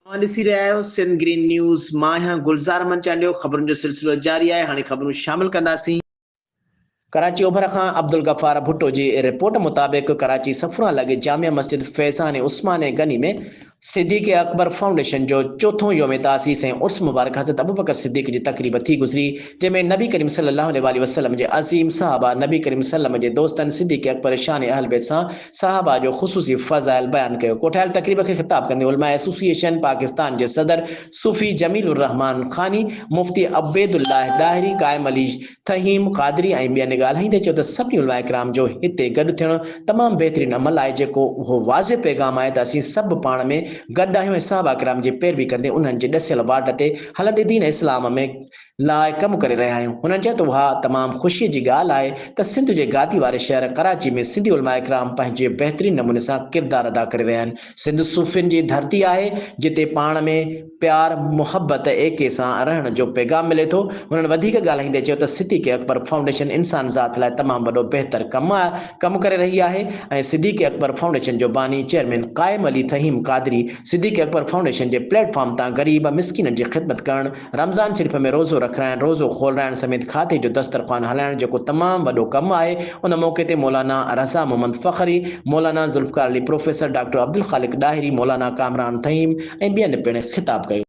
اوهان ڏسي رهيا آهيو سنڌ گرين نيوز، مان آهيان گلزار احمد چانڊيو، خبرن جو سلسلو جاري آهي، هاڻي خبرون شامل ڪنداسين. ڪراچي اوڀر کان عبدالغفار ڀٽو جي رپورٽ مطابق ڪراچي صفوران لڳ جامع مسجد فيضان عثمان غني ۾ صديق اڪبر فائونڊيشن جو چوٿون يوم تاسيس ۽ عرس مبارڪ حضرت ابوبڪر صديق جي تقريب ٿي گذري جنهن ۾ نبي ڪريم صلي الله عليه واٰله وسلم جي عظيم صحابه نبي ڪريم صلعم جي دوستن صديق اڪبر شان اهلبيت سان صحابه جو خصوصي فضائل بيان ڪيو. ڪوٺايل تقريب کي خطاب ڪندي علماء ايسوسيئيشن پاڪستان جي صدر صوفي جميل الرحمان خاني، مفتي عبيدالله ڏاهري، قائم علي ٿهيم قادري ۽ ٻين ڳالهائيندي چيو ته سڀني علماء ڪرام جو هتي گڏ ٿيڻ تمام بهترين عمل آهي جيڪو اهو واضح پيغام آهي ته اسين سڀ پاڻ ۾ گڏ آهيون ۽ صحابه ڪرام جي پيروي ڪندي انهن جي ڏسيل واٽ تي هلندي دين اسلام ۾ لاء ڪم ڪري رهيا آهيون. هنن چيو ته اها تمام خوشي جي ڳالهه آهي ته سنڌ جي گادي واري شهر ڪراچي ۾ سنڌي علماء ڪرام پنهنجي بهترين نموني سان ڪردار ادا ڪري رهيا آهن. سنڌ صوفين جي ڌرتي آهي جتي پاڻ ۾ پيار محبت ايڪي سان رهڻ جو پيغام ملي ٿو. هنن وڌيڪ ڳالهائيندي چيو ته صديق اڪبر فائونڊيشن انسان ذات لاء تمام وڏو بهتر ڪم ڪم ڪري رهي آهي ۽ صديق اڪبر فائونڊيشن جو باني چيئرمين قائم علي ٿهيم قادري صديق اڪبر فائونڊيشن جي پليٽ فارم تان غريب مسڪينن جي خدمت ڪرڻ رمضان شريف ۾ روزو رکرائڻ، روزو کولرائڻ سميت کاڌي جو دسترخوان هلائڻ جيڪو تمام وڏو ڪم آهي، ان موقعي تي مولانا رضا محمد فخري، مولانا ذوالفقار علي پروفيسر ڊاڪٽر عبدالخالق ڏاهري، مولانا ڪامران ٿهيم ۽ ٻين پڻ خطاب ڪيو.